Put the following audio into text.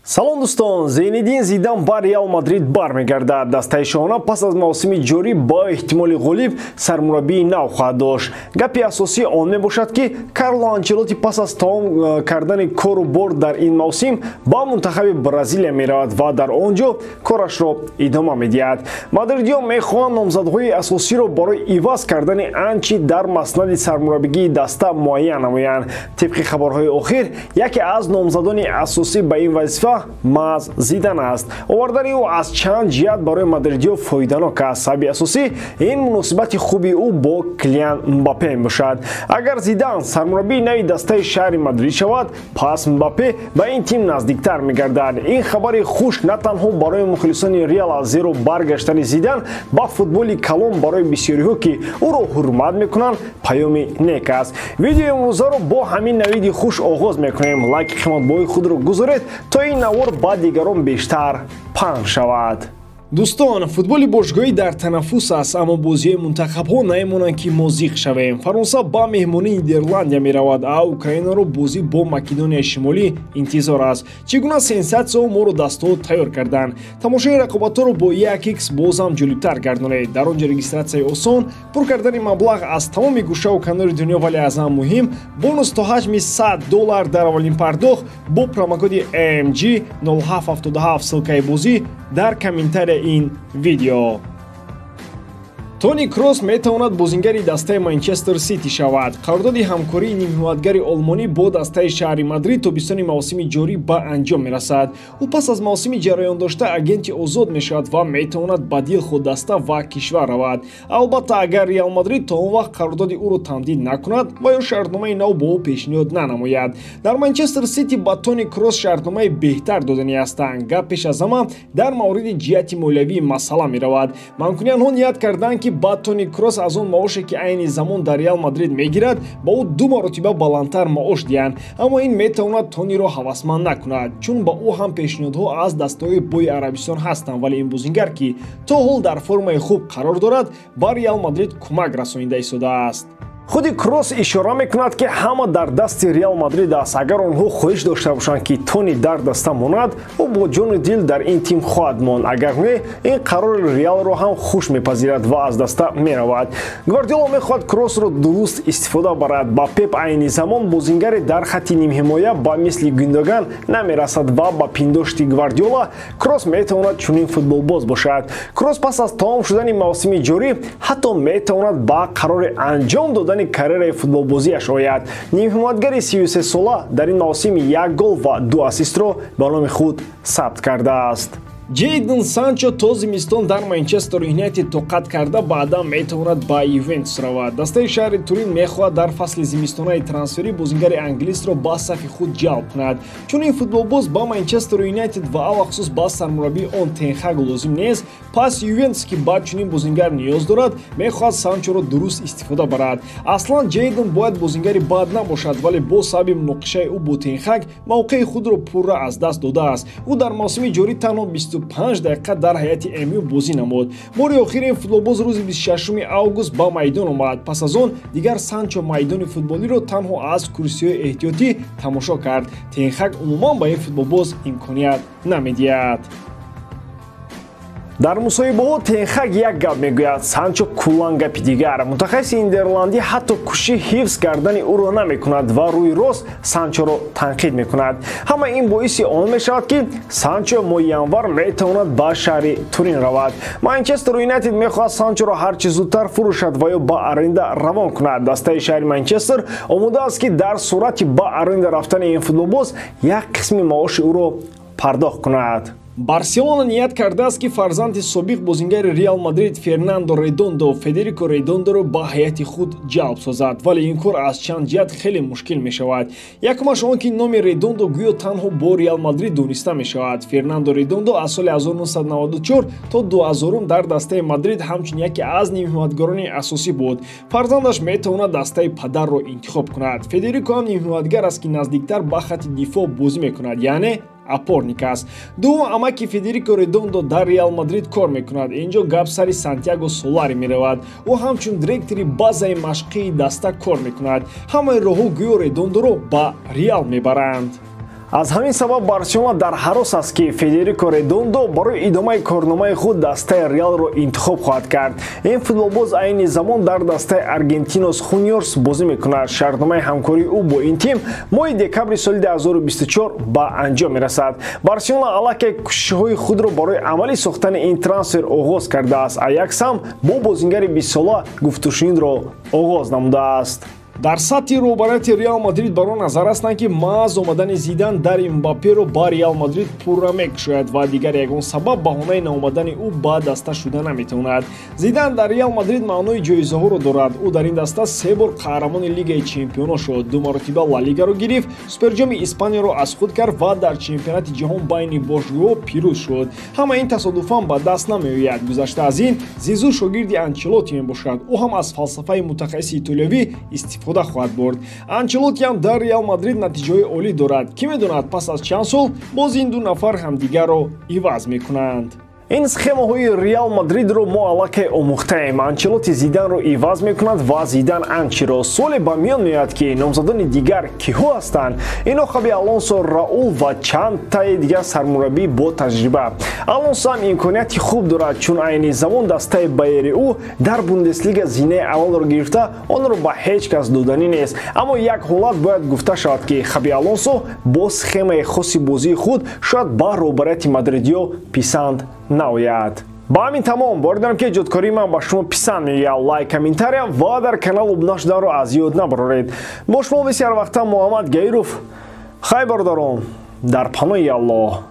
Салом дӯстон, Зейниддин Зидан ба Реал Мадрид бармегардад. Дастаи шоҳона пас аз мавсими ҷорӣ бо эҳтимоли ғолиб сармураббии нав хоҳад дошт. Гапи асосӣ он мебошад, ки Карло Анчелотти пас аз тамом кардани кору бор дар ин мавсим ба мунтахаби Бразилия меравад ва дар он ҷо корашро идома медиҳад. Мадридиён мехоҳанд номзадҳои асосиро барои иваз кардани Анчи дар маснади сармураббигии даста муайян намоянд. Тибқи хабарҳои охир, яке аз номзадони асосӣ ба ин вазифа маҳз Зидан аст. Овардани ӯ аз чанд ҷиҳат барои мадридиё фоиданок аст. Сабаби асосӣ ин муносибати хуби ӯ бо Килиан Мбаппе мебошад. Агар Зидан сармураббии нави дастаи шаҳри Мадрид шавад, пас Мбаппе ба ин тим наздиктар мегардад. Ин хабари хуш на танҳо барои мухлисони Реал аст, зеро баргаштани Зидан ба футболи калон барои бисёриҳо, ки ӯро ҳурмат мекунанд, паёми нек аст. Видеои имрӯзаро бо ҳамин навиди хуш оғоз мекунем. Лайки қиматбоҳои худро гузоред, то ин навор ба дигарон бештар паҳн шавад. Дӯстон, футболи бошгоҳӣ дар танаффус аст, аммо бозиҳои мунтахабҳо намемонанд, ки мо зиқ шавем. Фаронса ба меҳмонии Нидерландия меравад, а Украинаро бозӣ бо Македонияи Шимолӣ интизор аст. Чӣ гуна сенсатсияҳо моро дастҳо тайёр карданд? Тамошои рақобатҳоро бо 1x бозам ҷолибтар гардонед. Дар он ҷо регистратсияи осон, пур кардани маблағ аз тамоми гӯшаву канори дунё, вале аз ҳам муҳим бонус то ҳаҷми $100 дар аввалин пардохт бо промокоди AMG 0777. Ссылкаи бозӣ дар комментария ин видео. Тони Кросс метавонад бозингари дастаи Манчестер Сити шавад. Қарордоди ҳамкории нимҳимоятгари олмонӣ бо дастаи шаҳри Мадрид тобистони мавсими ҷорӣ ба анҷом мерасад. Ӯ пас аз мавсими ҷараёндошта агенти озод мешавад ва метавонад ба дил худ даста ва кишвар равад. Албатта, агар Реал Мадрид то он вақт қарордоди ӯро тамдид накунад ва ё шартномаи нав бо ӯ пешниҳод нанамояд. Дар Манчестер Сити ба Тони Кросс шартномаи беҳтар доданӣ ҳастанд. Гап пеш аз ҳама дар мавриди ҷиҳати молиявии масъала меравад. Манкуниянҳо ният карданд, ки ба Тони Кросс аз он маоше, ки айни замон дар Реал Мадрид мегирад, ба ӯ ду маротиба баландтар маош диҳанд. Аммо ин метавонад Тониро ҳавасманд накунад, чун ба ӯ ҳам пешниҳодҳо аз дастаҳои бои Арабистон ҳастанд, вале ин бозингар, ки то ҳол дар формаи хуб қарор дорад, ба Реал Мадрид кӯмак расонида истодааст. Худи Кросс ишора мекунад, ки ҳама дар дасти Реал Мадрид аст. Агар онҳо хоҳиш дошта бошанд, ки Тони дар даста монад, ӯ бо ҷону дил дар ин тим хоҳад монд. Агар не, ин қарори Реалро ҳам хуш мепазирад ва аз даста меравад. Гвардиола мехоҳад Кроссро дуруст истифода барад. Ба Пеп айни замон бозингаре дар хатти нимҳимоя ба мисли Гюндоган намерасад ва ба пиндошти Гвардиола Кросс метавонад чунин футболбоз бошад. Кросс пас аз тамом шудани мавсими ҷорӣ ҳатто метавонад ба қарори анҷом додани карьераи футболбозиаш ояд. Нимҳимоятгари 33сола дар ин мавсим як гол ва ду ассистро ба номи худ сабт кардааст. Ҷейден Санчо то зимистон дар Манчестер Юнайтед тоқат карда, баъдан метавонад ба Ювентус равад. Дастаи шаҳри Турин мехоҳад дар фасли зимистонаи трансферӣ бозингари англисро ба сафи худ ҷалб кунад. Чун ин футболбоз ба Манчестер Юнайтед ва алахусус ба сармураббии он Тенхаг лозим нест, пас Ювентус, ки ба чунин бозингар ниёз дорад, мехоҳад Санчоро дуруст истифода барад. Аслан Ҷейден бояд бозингари бад набошад, вале бо сабаби муноқишаи ӯ бо Тенхаг мавқеи худро пурра аз даст додааст. Ӯ дар мавсими ҷорӣ танҳо 25 дақиқа дар ҳайати МЮ бозӣ намуд. Бори охир ин футболбоз рӯзи 26 август ба майдон омад. Пас аз он дигар Санчо майдони футболиро танҳо аз курсиҳои эҳтиётӣ тамошо кард. Тенхаг умуман ба ин футболбоз имконият намедиҳад. Дар мусоҳибаҳо Тенхаг як гап мегӯяд, Санчо куллан гапи дигар. Мутахассиси нидерландӣ ҳатто кӯшиши ҳифз кардани ӯро намекунад ва рӯи рост Санчоро танқид мекунад. Ҳама ин боиси он мешавад, ки Санчо моҳи январ метавонад ба шаҳри Турин равад. Манчестер Юнайтед мехоҳад Санчоро ҳарчи зудтар фурӯшад ва ё ба аренда равон кунад. Дастаи шаҳри Манчестер омода аст, ки дар сурати ба аренда рафтани ин футболбоз як қисми маоши ӯро пардохт кунад. Барселона ният кардааст, ки фарзанди собиқ бозингари Реал Мадрид Фернандо Редондо, Федерико Редондоро ба ҳайати худ ҷалб созад, вале ин кор аз чанд ҷиҳат хеле мушкил мешавад. Якумаш он, ки номи Редондо гӯё танҳо бо Реал Мадрид дониста мешавад. Фернандо Редондо аз соли 1994 то 2000 дар дастаи Мадрид ҳамчун яке аз нимҳимоятгарони асосӣ буд. Фарзандаш метавонад дастаи падарро интихоб кунад. Федерико ҳам нимҳимоятгар аст, ки наздиктар ба хатти дифоъ бозӣ мекунад, яъне опорник аст. Дуюм, амаки Федерико Редондо дар Реал Мадрид кор мекунад. Инҷо гап сари Сантьяго Солари меравад. Ӯ ҳамчун директори базаи машқии даста кор мекунад. Ҳамаи роҳҳо гӯё Редондоро ба Реал мебаранд. Аз ҳамин сабаб Барселона дар ҳарос аст, ки Федерико Редондо барои идомаи корномаи худ дастаи Реалро интихоб хоҳад кард. Ин футболбоз айни замон дар дастаи Аргентинос Хуниорс бозӣ мекунад. Шартномаи ҳамкории ӯ бо ин тим моҳи декабри соли 2024 ба анҷом мерасад. Барселона аллакай кӯшишҳои худро барои амалӣ сохтани ин трансфер оғоз кардааст. Аякс ҳам бо бозингари 20-сола гуфтушунидро оғоз намудааст. Дар сатҳи роҳбарияти Реал Мадрид бар он назар ҳастанд, ки маҳз омадани Зидан дари Мбапперо ба Реал Мадрид пурра мекушояд ва дигар ягон сабаб баҳонаи наомадани ӯ ба даста шуда наметавонад. Зидан дар Реал Мадрид маънои ҷоизаҳоро дорад. Ӯ дар ин даста се бор қаҳрамони Лигаи чемпионо шуд, ду маротиба Ла Лигаро гирифт, Суперҷоми Испанияро аз худ кард ва дар чемпионати ҷаҳон байни бошгоҳҳо пирӯз шуд. Ҳама ин тасодуфан ба даст намеояд. Гузашта аз ин, Зизу шогирди Анчелоти мебошад. Ӯ ҳам аз фалсафаи мутахассиси итолиёвӣ истифода хоҳад бурд. Анчелоти ҳам дар Реал Мадрид натиҷаҳои олӣ дорад. Кӣ медонад, пас аз чанд сол боз ин ду нафар ҳамдигарро иваз мекунанд. Ин схемаҳои Реал Мадридро мо аллакай омӯхтаем. Анчелоти Зиданро иваз мекунад ва Зидан Анчиро. Суоле ба миён меояд, ки номзадони дигар киҳо ҳастанд? Ино Хаби Алонсо, Раул ва чанд таи дигар сармураббӣ бо таҷриба. Алонсо ҳам имконияти хуб дорад, чун айни замон дастаи Байери ӯ дар Бундеслига зинаи аввалро гирифта, онро ба ҳеҷ кас доданӣ нест. Аммо як ҳолат бояд гуфта шавад, ки Хаби Алонсо бо схемаи хоси бозии худ шояд ба роҳбарияти мадридиё писанд наояд. Ба ҳамин тамом. Бовар дорам, ки эҷодкории ман ба шумо писанд меояд. Лайк, комментария ва дар канал обуна шуданро аз ёд набароред. Бо шумо бисёр вақта Муҳаммад Гаиров. Хайр, бародарон, дар паноҳи Аллоҳ.